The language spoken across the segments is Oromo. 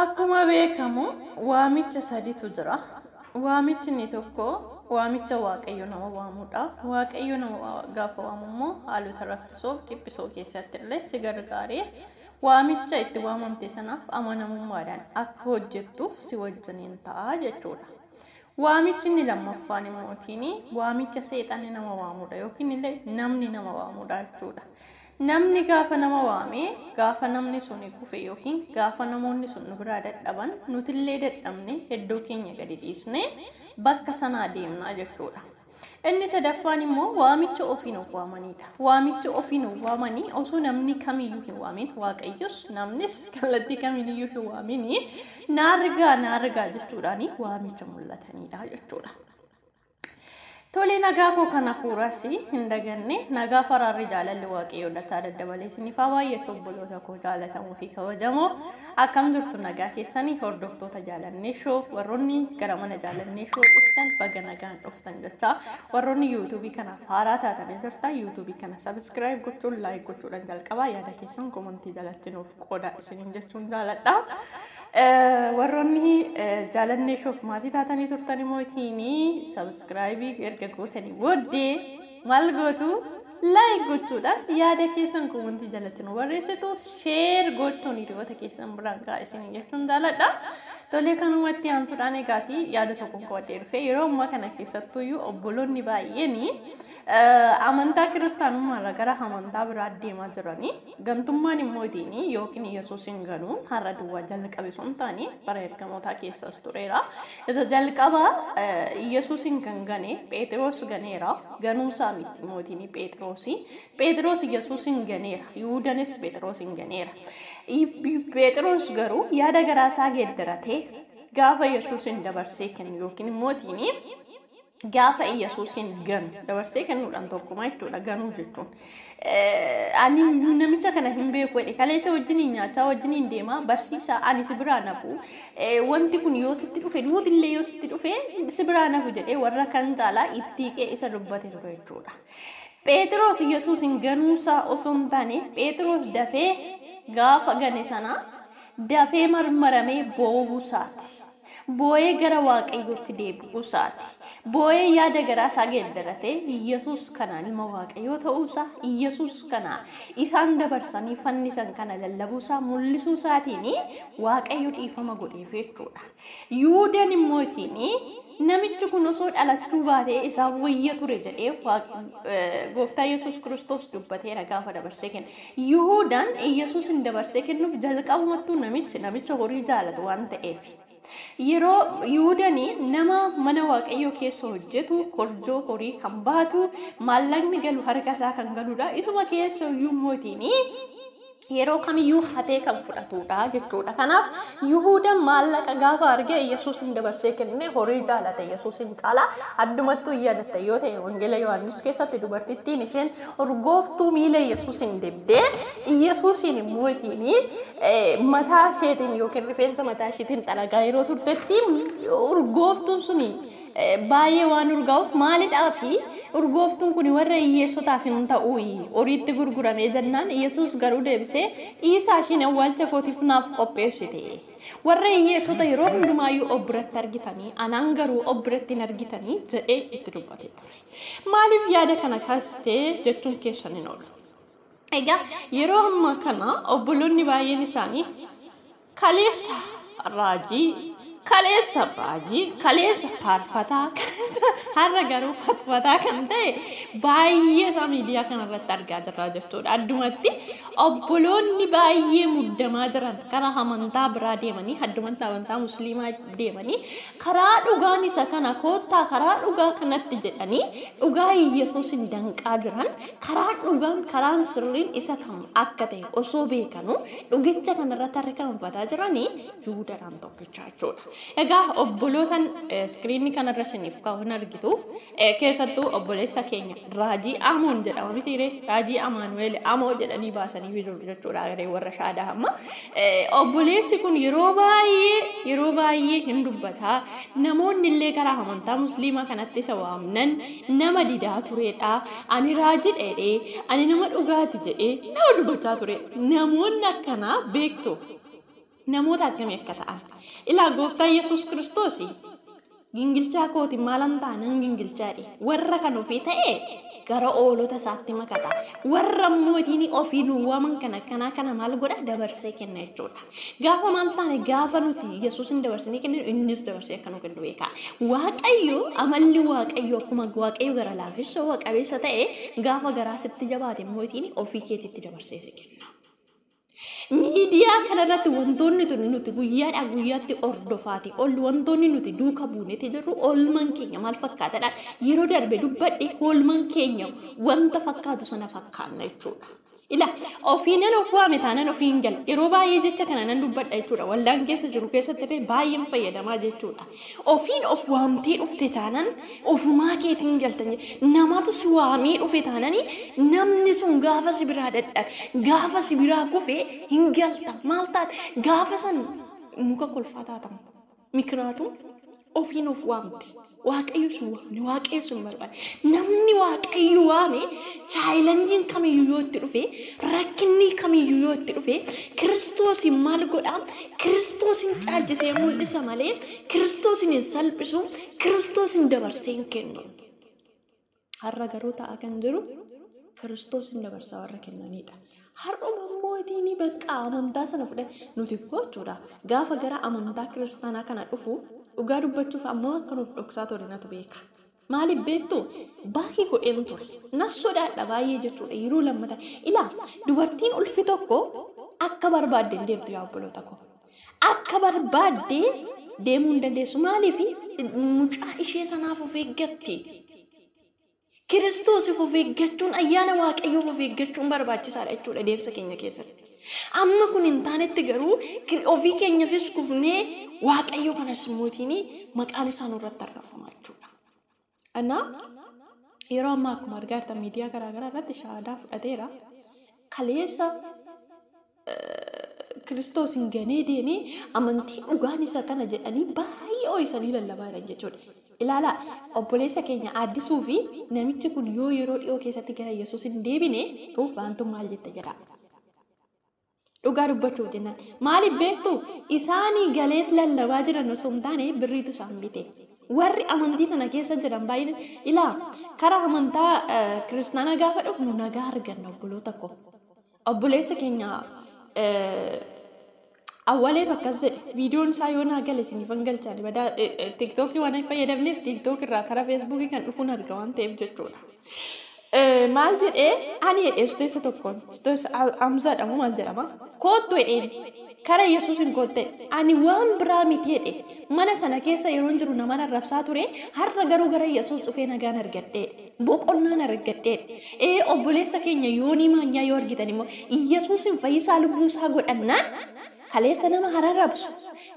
Akkuma beekamu waamicha sadiitu jira. Waamichi inni tokko waamicha Waaqayyo nama waamudha. Waaqayyo nama gaafa waamu immoo haalota rakkisoo dhiphisoo keessatti illee si gargaaree waamicha itti waamamte sanaaf amanamummaadhaan akka hojjettuuf si wajjiniin ta'a jechuudha. Waamichi inni lammaffaan immootiin waamicha seexanni nama waamudha yookiin illee namni nama waamudha jechuudha. Namni gaafa nama waame, gaafa namni sun kufe yookiin gaafa namoonni sun nu biraa dadhaban, nutillee dadhabne iddoo keenya gadi dhiisne bakka sanaa deemnaa jechuudha. Inni sadaffaan immoo waamicha ofiin of waamanidha. Waamicha ofiin of waamanii osoo namni kamiyyuu hin waamin, Waaqayyos namnis kallattii kamiiniyyuu hin waamin, naargaa naargaa jechuudhaan waamicha mul'atanidha jechuudha. Tole, nagaa koo kana fuuras hin daganne, nagaa faraarri jaalalli Waaqayyoo dachaa daddabalee isiniif haa baay'atu. Obboloota koo jaalatamuu fi kabajamoo, akkam jirtu? Nagaa keessanii? Hordoftoota Jaalannee Show, warroonni gara mana Jaalannee Show dhuftan baga nagaan dhuftan jecha, warroonni YouTubeii kanaaf haaraa taatanii jirtan YouTubeii kana subscribe gochuun, like gochuudhaan jalqabaa, yaada keessan commentii jalatti nuuf qooda isiniin jechuun jaaladha. Warroonni Jaalannee Showf maatii taatanii turtan immoo ittiin subscribeii erga gootanii booddee maal gootu? Like gochuudhaan yaada keessan commentii jalatti nu barreessitu, share gochuun hiriyoota keessan biraan gahaa isiniin jechuun jaaladha. Tolee, kanumatti aansuudhaan egaatii yaada tokko qabadhee dhufe. Yeroo ammaa kana keessattuyyuu obboloonni baay'een amantaa kiristaanummaa gara amantaa biraa deemaa jiranii, gantummaan immoo ittiin yookiin Yesuusin ganuun har'a duwwaa jalqabe sun taane, bara ergamootaa keessas tureera. Isa jalqaba Yesuusin kan gane Pheexiroos ganeera. Ganuusaa miti mootiin Pheexiroosi. Pheexiroos Yesuusin ganeera. Yihuudanis Pheexiroosin ganeera. Pheexiroos garuu yaada garaasaa geeddaratee gaafa Yesuusin dabarsee kennu yookiin mootiin gaafa Yesuusin ganu, dabarsee kennuudhaan tokkuma jechuudha ganuu jechuun. Ani namicha kana hin beeku jedhe. Kaleessa wajjiniin nyaachaa, wajjiniin deemaa, barsiisaa, ani si biraa nafu, wanti kun yoo sitti dhufe, duutillee yoo sitti dhufe si biraa nafu jedhee warra kan caalaa ittiiqee isa dubbate ture jechuudha. Pheexiroos Yesuusin ganuusaa osoo hin taane, Pheexiroos dafee gaafa gane sana dafee marmaramee boo'uusaati. Boo'ee gara Waaqayyootti deebi'uusaati. Boo'ee yaada garaa isaa geeddaratee Yesuus kanaan ilma Waaqayyoo ta'uusaa, Yesuus kana isaan dabarsanii fannisan kana lallabuusaa mul'isuu isaatiin Waaqayyo dhiifama godheef jechuudha. Yihuudaan immoo ittiin namichi kun osoo dhalachuu baatee isaaf wayya ture jedhee gooftaa Yesuus Kiristoos dubbateera gaafa dabarsee kenne. Yihuudaan Yesuusin dabarsee kennuuf jalqabumattuu namicha horii jaalatu waan ta'eef. Yeroo Yihuudanii nama mana Waaqayyoo keessa hojjetu, korjoo horii kan baatu, maallaqni galu harka isaa kan galudha. Isuma keessa iyyuu mootiin yeroo kamiyyuu hatee kan fudhatudha jechuudha. Kanaaf Yihuudaan maallaqa gaafa arge Yesuusin dabarsee kenne, horii jaalate Yesuusin caalaa. Addumattuu yaadatta yoo ta'e, Wangeela Yohaannis keessatti dubartittiin isheen urgooftuu miila Yesuusin dibdee Yesuusin immoo mataa isheetiin yookiin rifeensa mataa isheetiin xaragaa yeroo turtetti, urgooftuun suni baay'ee waan urgaa'uuf, maalidhaa fi urgooftuun kun warra hiyyeessotaaf hin ta'u, horiitti gurguramee jennaan, Yesuus garuu deebisee, "Dhiisaa, ishiin awwaalcha kootiif naaf qopheessite. Warra hiyyeessota yeroo hundumaayyuu of biratti argitanii, anaan garuu of biratti hin argitanii" jedhee itti dubbatee ture. Maaliif yaada kana kaastee jechuun keessan hin oolu. Egaa yeroo ammaa kana obboloonni baay'een isaanii kaleessa raajii, kaleessa raajii, kaleessa faarfataa, har'a garuu fatfataa kan ta'e baay'ee isaa miidiyaa kanarratti argaa jirra jechuudha. Addumatti obboloonni baay'ee muddamaa jiran karaa amantaa biraa deemanii, addumatti amantaa musliimaa deemanii, karaa dhugaan isa kana, koottaa karaa dhugaa kanatti jedhanii dhugaa Yesuusin danqaa jiran, karaan dhugaan, karaan sirriin isa kam akka ta'e osoo beekanuu dhugicha kanarratti harkaanfataa jiranii Yihudaadhaan tokkicha jechuudha. Egaa obbolootan screenii kanarra isiniif kaa'uun argitu, keessattuu obboleessa keenya Raajii Amoon jedhama mitiiree, Raajii Amaanu'eel Amoo jedhanii baasanii jiru jechuudha garee warra shaadaa amma. Obboleessi kun yeroo baay'ee hin dubbataa, namoonni illee karaa amantaa musliimaa kanatti isa waamnan nama didaa turedha. Ani raajii dheedhee, ani nama dhugaati jedhee nama dubbachaa ture. Namoonni akkanaa beektu. Namoota akkamii akka ta'an. Ilaa gooftaa Yesuus Kiristoos gingilchaa kooti maalan ta'a nan gingilchaadhe. Warra kan ofii ta'e gara oolota isaatti makata. Warra mootiin ofii nu waaman kana akkanaa kana maal godha dabarsee kenna jechuudha. Gaafa maal taane gaafa nuti Yesuusin dabarsinee kenninu innis dabarsee akka nu kennu beeka. Waaqayyo amalli Waaqayyo akkuma Waaqayyo gara laafessa qabeessa ta'e gaafa garaa sitti jabaate mootiin ofii keetitti dabarsee si kenna. Miidiyaa kanarratti wantoonni nuti guyyaadhaa guyyaatti hordofaati ol wantoonni nuti duuka buuneeti jirru oolmaan keenya maal fakkaatadha? Yeroo darbe dubbadhe oolmaan keenya wanta fakkaatu sana fakkaanna jechuudha. Ila ofii nan of waame taanaan ofii hin gala. Yeroo baay'ee jecha kana nan dubbadha jechuudha. Waldaan keessa jiru keessatti illee baay'een fayyadamaa jechuudha. Ofiin of waamtee dhufte taanaan ofumaa keetiin galtan. Namatu si waamee dhufe taanaan namni sun gaafa si biraa dadhabe gaafa si biraa kufe hin galta. Maal taate gaafa san muka kolfaa taatamu. Mikiraatu ofiin of waamte. Waaqayyo sun waamne, Waaqayyo sun barbaade. Namni Waaqayyo waame chaayilanjiin kamiyyuu yoo itti dhufe, rakkinni kamiyyuu yoo itti dhufe, Kiristoosiin maal godhaa? Kiristoosiin caalchisee mul'isa malee Kiristoosiin hin salphisu, Kiristoosiin dabarsee hin kennu. Har'a garuu ta'aa kan jiru Kiristoosiin dabarsaa warra kennanidha. Har'uma mootiin bakka amantaa sana fudhate nuti gochuudha. Gaafa gara amantaa kiristaanaa kana dhufu dhugaa dubbachuuf ammoo akka nuuf dhoksaa ture natu beeka. Maaliif beektu? Baay'ee godheen ture. Nas sodaadha baay'ee jechuudha yeroo lammataa. Ilaa dubartiin ulfi tokko akka barbaadde hin deemtu yaa obboloota koo. Akka barbaadde deemuu hin dandeessu. Maaliif mucaa ishee sanaaf of eeggatti. Kiristoosiif of eeggachuun ayyaana Waaqayyoof of eeggachuun barbaachisaadha jechuudha deemsa keenya keessatti. Amma kun hin taanetti garuu ofii keenyaafis kufnee Waaqayyo kanas mootiin maqaan isaa nurratti arrafama jechuudha. Anaa yeroo ammaa akkuma argaa jirtan miidiyaa garaagaraa irratti shahaadaa fudhateera. Kaleessa Kiristoos hin ganee deemee amantii dhugaan isa kana jedhanii baay'ee ho'isanii lallabaa jiran jechuudha. Ilaalaa obboleessa keenya addisuu fi namichi kun yoo yeroo dhiyoo keessatti gara Yesuus hin deebine waantu maal jette jedha. Dhugaa dubbachuuf jennaan. Maaliif beektu isaanii galeet lallabaa jiran osoo hin taane birriitu isaan bite. Warri amantii sana keessa jiran baay'een ilaa karaa amantaa kiristaanaa gaafa dhufnu nagaa arganna obboloota koo. Obboleessa keenya awwaleetu akkas jedhe viidiyoon isaa yoo naa gale isiniifan galchaani badaa tiktookii waan hin fayyadamneef tiktook irraa karaa feesbuukii kan dhufuun arga waan ta'eef jechuudha. Maal jedhee ani jedhee istoessa tokkoon istoessa Amzaadha moo maal jedhama koottu jedheen kara Yesuus hin kootte ani waan biraa miti jedhe mana sana keessa yeroo jiru nama arrabsaa ture har'a garuu gara Yesuus dhufee nagaan argadhee boqonnaan argadhee obboleessa keenya yoonii maanyaa yoo argitan immoo Yesuusin fayyisaa lubbuu isaa godhannaan kaleessa nama hararrabsu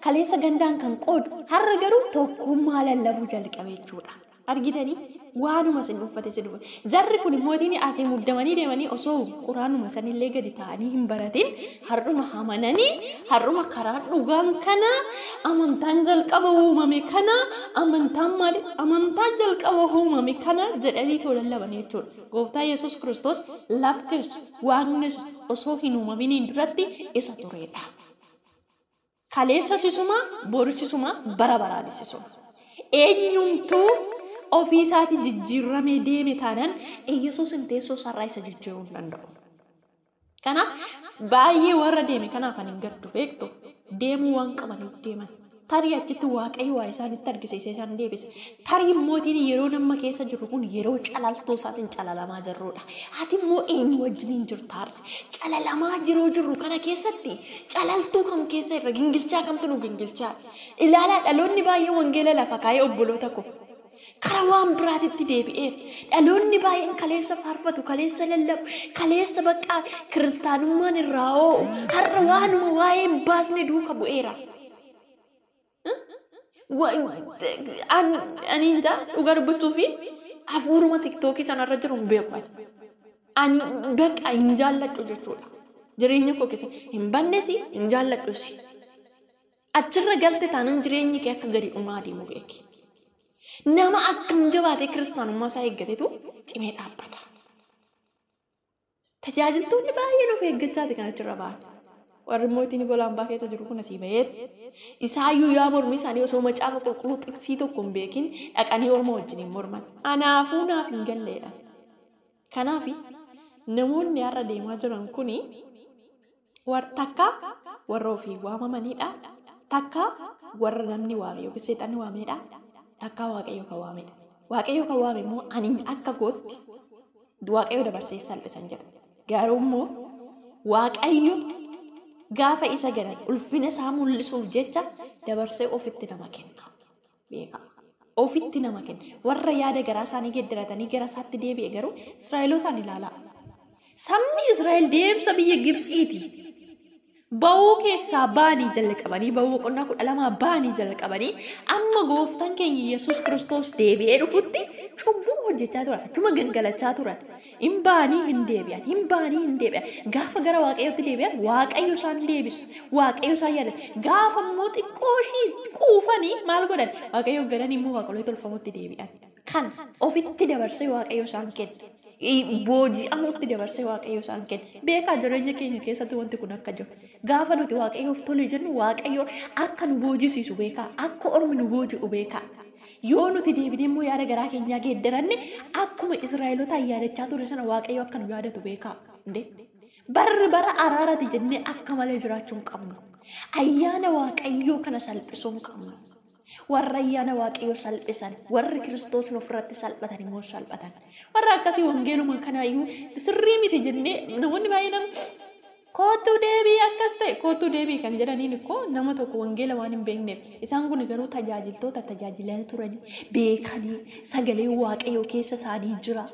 kaleessa gandaan kan qoodu har'a garuu tokkummaa lallabuu jalqabe jechuudha. Argitanii waanuma isin uffate isin uffate. Jarri kun mootiin asii muddamanii deemanii osoo quraanuma sanillee gadi ta'anii hin baratin har'uma amananii har'uma karaan dhugaan kana amantaan jalqaba uumame kana amantaan maali amantaan jalqaba uumame kana jedhanii too lallaban jechuudha. Gooftaa Yesuus Kiristoos laftis waaqnis osoo hin uumaminiin duratti isa turedha. Kaleessa sisuma boru sisuma bara baraan sisuma. Eenyumtuu ofii isaatii jijjiiramee deeme taanaan Yesuusin teessoo isaarraa isa jijjiiruu hin danda'u. Kanaaf baay'ee warra deeme kanaaf ani hin gaddu beektu deemuu waan qabaniif deeman. Tarii achitti Waaqayyo waa isaanitti argisiisee isaan deebise. Tarii mootiin yeroo nama keessa jirru kun yeroo calaltuu isaatiin calalamaa jirrudha. Ati immoo eenyu wajjiniin jirtaarra? Calalamaa yeroo jirru kana keessatti calaltuu kam keessa irra gingilchaa kamtu nu gingilchaa? Ilaalaa dhaloonni baay'ee wangeela lafa kaa'ee obboloota koo. Karaa waan biraatitti deebi'eera. Dhaloonni baay'een kaleessa faarfatu, kaleessa lallabu, kaleessa bakka kiristaanummaan irraa oo'u, har'a waanuma waa'ee hin baasne duuka bu'eera. Ani inja dhugaa dubbachuu fi hafuuruma tiktookii sanarra jiru hin beeku. Ani bakka hin jaalladhu jechuudha. Jireenya koo keessa hin bannes hin jaalladhus. Achirra galte taanaan jireenyi kee akka gadi dhumaa deemu beeki. Nama akkam jabaatee kiristaanummaa isaa eeggatetu cimee dhaabbata. Tajaajiltoonni baay'een of eeggachaati kan achirra ba'an. Warri mootiin gola hambaa keessa jiru kun asii baheet isaayyuu yaa mormi isaanii osoo macaafa qulqulluu xiqsii tokko hin beekin dhaqanii orma wajjin hin morman. Anaafuu naaf hin galleedha. Kanaaf namoonni har'a deemaa jiran kuni takka warra ofii waamamanidha. Takka warra namni waame yookiin seexanni waamedha. Takka Waaqayyo kan waamedha. Waaqayyo kan waame immoo ani akka kootti Waaqayyo dabarsee salphisan jedha. Garuu immoo Waaqayyo gaafa isa galan ulfina isaa mul'isuuf jecha dabarsee ofitti nama kenna. Beeka. Ofitti nama kenna. Warra yaada garaa isaanii geeddaratanii gara isaatti deebi'e garuu Israa'elootaan ilaalaa. Sabni Israa'el deemsa biyya Gibxiiti. Ba'uu keessaa ba'anii jalqabanii ba'uu boqonnaa 12 ba'anii jalqabanii amma gooftaan keenya Yesuus Kiristoos deebi'ee dhufutti cubbuu hojjechaa turan. Achuma gangalachaa turan. Hin ba'anii hin deebi'an. Hin ba'anii hin deebi'an. Gaafa gara Waaqayyootti deebi'an Waaqayyo isaan deebisa. Waaqayyo isaan yaadata. Gaafa immoo xiqqoo ishii quufanii maal godhan? Waaqayyo galanii immoo waaqolii tolfamutti deebi'an. Kan ofitti dabarsee Waaqayyo isaan kenna. Booji'amuutti dabarsee Waaqayyo isaan kenna. Beekaa jireenya keenya keessatti wanti kun akka jiru. Gaafa nuti Waaqayyoof tole jennu Waaqayyo akka nu boojisiisu beekaa. Akka ormi nu booji'u beekaa. Yoo nuti deebinee immoo yaada garaa keenyaa geeddaranne akkuma Israa'elootaan yaadachaa ture sana Waaqayyo akka nu yaadatu beekaa. Barri bara araarati jennee akka malee jiraachuu hin qabnu. Ayyaana Waaqayyoo kana salphisuu hin qabnu. Warra ayyaana Waaqayyoo salphisan, warri Kiristoos ofirratti salphatan immoo salphatan. Warra akkasii wangeeluma kanaayyuu sirrii miti jennee namoonni baay'een kootuu deebii akkas ta'e kootuu deebii kan jedhaniin ikkoo nama tokko wangeela waan hin beekneef. Isaan kun garuu tajaajiltoota tajaajilaa turanii beekanii sagalee Waaqayyoo keessa isaanii jira.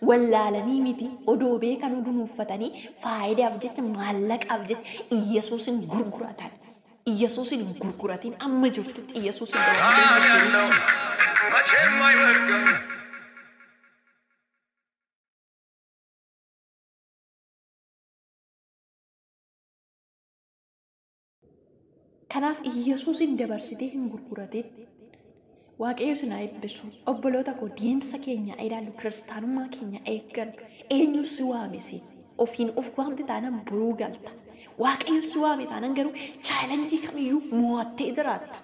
Wallaalanii miti odoo beekan dunuuffatanii faayidaaf jecha maallaqaaf jecha Iyyasuusin gurguratan. Iyyasuusin hin gurguratin amma jirtutti Iyyasuusin ቃል ያለው መቼም አይወድቅም። Kanaaf Iyyasuusin dabarsitee hin gurguratin. Waaqayyo sin haa eebbisu. Obboloota koo deemsa keenya ilaallu, kiristaanummaa keenya eeggannu. Eenyu si waame si? Ofiin of waamte taanaan boruu galta. Waaqayyo si waame taanaan garuu chaalenjii kamiyyuu mo'attee jiraatta.